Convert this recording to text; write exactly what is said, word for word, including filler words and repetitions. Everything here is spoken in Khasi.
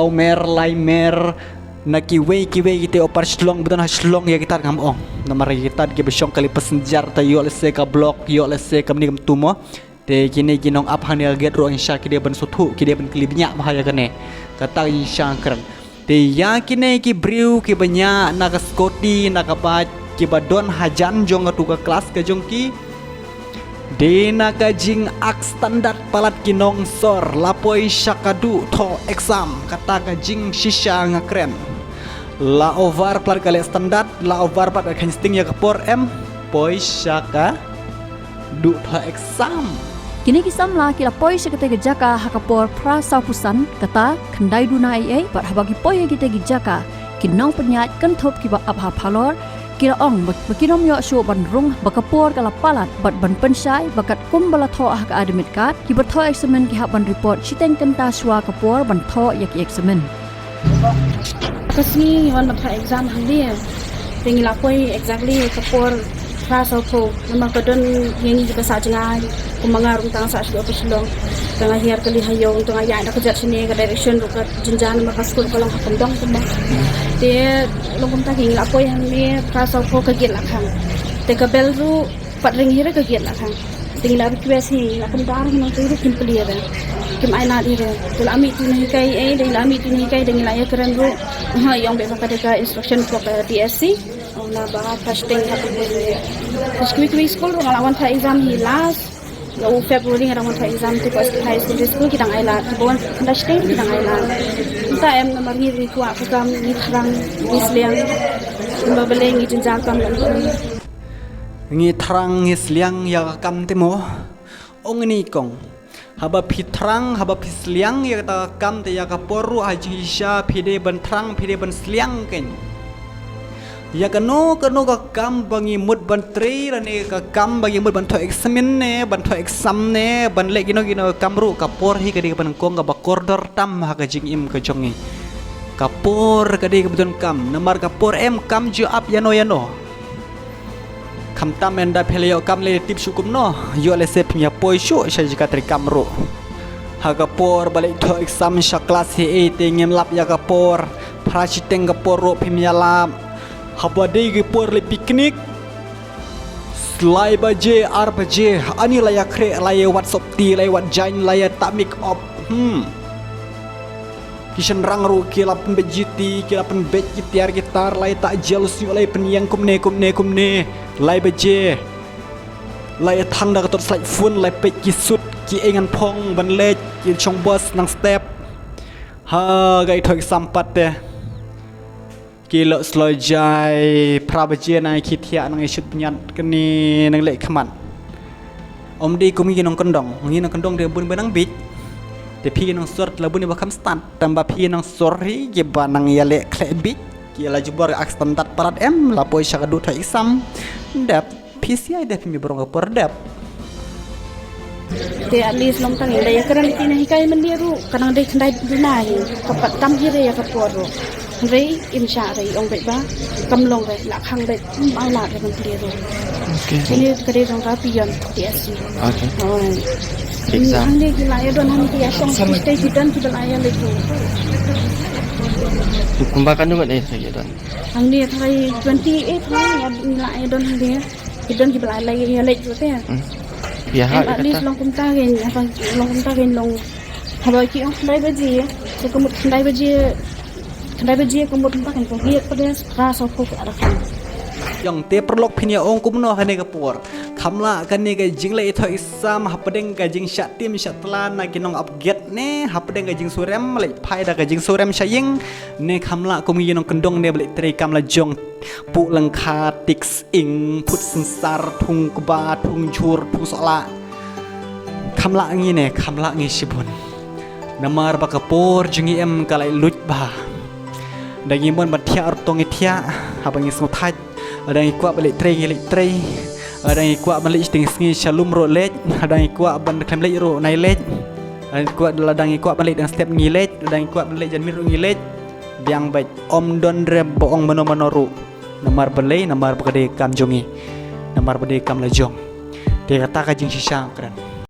saw mer, lai mer, na kiwei kiwei kita u par Shillong, ba don ha Shillong ïa kita ngam ong. Namar ïa kita kiba shong kali passenger, ta ïoh lehse ka block, ïoh lehse kam ni kam tu mo. Te kine ki nongap hangne ka gate ruh ngin sha ki dei ban sngewthuh, ki dei ban kylli bniah bha ïa kane. Kata ngin sha kren. Te ïa kine ki briew kiba ñiah na ka scooty, na ka bike, kiba don hajan jong katu ka klas ka jong ki. Dei na ka jingak standard palat ki nongsor, la poi sha ka duh thoh exam, kata ka jingshisha nga kren. La over palat ka leh standard, la over palat ka kheiñ sting ïa ka por em, poi sha ka duh thoh exam. Kine ki samla ki la poi sha kata ka jaka ha ka por phra sawphew san, kata khyndai duna eiei, bad haba ki poi ha kita ki jaka, ki nongpynïaid kynthup kiba ap ha phalor, ki la ong ba, ba kin ym ïoh shuh ban rung, ba ka por ka la palat, bad ban pynshai ba katkum ba la thoh ha ka admit card, kiba thoh eksamin ki hap ban report shiteng kynta shuwa ka por ban thoh ïa ki eksamin. Ka sngi ngi wan ban thoh exam hangne. Te ngi la poi exactly ka por phra sawphew. Namar ka don ïa ngi kiba sah jngai. Kumba nga ruh tang sah shuh ha Shillong. Tang nga hiar kali ha ïew, tang nga ïaid da ka kjat shane, ka direction ruh ka jynjar namar ka skul ka long ha kyndong kumba. Te long kumta, ngi la poi hangne phra sawphew, ka gate la khang. Te ka bell ruh pat ring hi re, ka gate la khang. Te ngi la request hi, ngi la pyndar hi nangta ruh kim plie re. Kim ai lad hi re. Te la mih tu na hikai, eh, te la mih tu na hikai, te ngi la ïakren ruh. Ha, ïa ong beit ba ka dei ka instruction from ka D S C. Ong na ba first thing ha ka bun. First week, week school ruh nga la wan thoh exam hi last. Ïa u February nga dang wan thoh exam, te ka high secondary school ki dang ai lad. Te ba wan first thing ki dang ai lad. Mynta em namar ngi ri kwah ka kam, ngi thrang, ngi sliang. Kumba balei ngi jynjar kam. Ngi thrang ngi sliang ïa ka kam te mo. Ong ni kong. Haba phi thrang, haba phi sliang ïa kata ka kam te ïa ka por ruh ha jingshisha phi dei ban thrang, phi dei ban sliang kein. Ïa kano kano ka kam ba ngi mut ban trei lane ka kam ba ngi mut ban thoh examin ne, ban thoh exam ne, ban leh kino kino ka kam ruh, ka por hi ka dei kaba nyngkong, kaba kordor tam ha ka jingim ka jong ngi. Ka por ka dei kaba donkam, namar ka por em kam ju ap ïano ïano. Khamtam ynda phi la ïoh kam lei tip shuh kumno, ïoh lehse phin ïa poi shuh sha jaka trei kam ruh. Ha ka por ba leit thoh exam sha klas hi ei te ngim lap ïa ka por, phra shiteng ka por ruh phim ïalap. Haba dei ki por leit picnic, lai baje, ar baje, ani la ïa khreh, la ïa wad sopti, la ïa wad jaiñ, la ïa tah make up. Hmm. Ki shynrang ruh ki la pynbeit jiti, ki la pynbeit ki tiar ki tar, la ïa tah gel shuh, la ïa pynïeng kumne kumne kumne, lai baje. La ïa thang da ka torchlight phone, la ïa peit ki suit, ki ei ngan phong ban leit, ki shong bus nang step. Ha ka ïa thoh exam pat te. Ki lok slow jai, phra baje nang ïa khie thiah, nang ïa shut pynïat kane, nang leh khmat. Ym dei kum ngi ki nongkyndong, ngi nongkyndong dei bun ba nang bieit. Te phi ki nongsor te la bun ba kham stad, tang ba phi ki nongsor hi kiba nang ïaleh khleh bieit. Ki la jubor ak standard palat em, la poi sha ka duh thoh exam. Dep. Phi sia dep, phi mi brong ka por dep. Te at least long tang ïa kren ki na hikai mynta ruh, ka nang dei khyndai duna hi, ka pat tam hi re ïa ka por ruh. Hynrei im shah re, ong beit ba kam long re, la khang beit, ym ai lad re mynta ruh. Okay. Kine ka dei jong ka peon T S C. Okay. Oi. Exam. Hangne ki la ïa don, hangne ki ïa shong, ki stay, ki don, ki ba la ïa leit ruh. Kumba kan jong eh, ki ïa don. Hangne tharai twenty eight tharai ïa, la ïa don hangne. Ki don kiba la leit, ïa leit ruh te. Hmm. Ïa ha, em, ïa at least kata. Long kumta kein, haba long kumta kein long. Haba ki ong khyndai baje, te ka mut khyndai baje, khyndai baje ka mut kumta kein, ka ngi pat de phra sawphew ka la khang. Ïa te paralok, phin ïa ong kumno ha kane ka por. Kham lah kane ka jingleh thoh exam hapdeng ka jingshah tim shah tla na ki nongap gate ne, hapdeng ka jingsurem, leit phai da ka jingsurem sha ïing ne, kham lah kum ngi nongkyndong ne ba leit trei kam la jong. Puh lyngkha, tik sying, phut synsar, thung kba, thung jhur, thung sohlah. Kham lah ngi ne, kham lah ngi shibun. Namar ba ka por jong ngi em ka la lut bha. Da ngi mon ban thiah ruh to ngi thiah, haba ngi sngewthait. Lada ngi kwah ban leit trei ngi leit trei. Lada ngi kwah ban leit shiteng sngi sha lum ruh leit. Lada ngi kwah ban khlem leit ruh nai leit. Lada ngi kwah, lada ngi kwah ban leit dang step ngi leit. Lada ngi kwah ban leit jan miet ruh ngi leit. Biang beit, ym don re ba ong mano mano ruh. Namar balei, namar ba ka dei kam jong ngi. Namar ba dei kam la jong. Te kata ka jingshisha kren.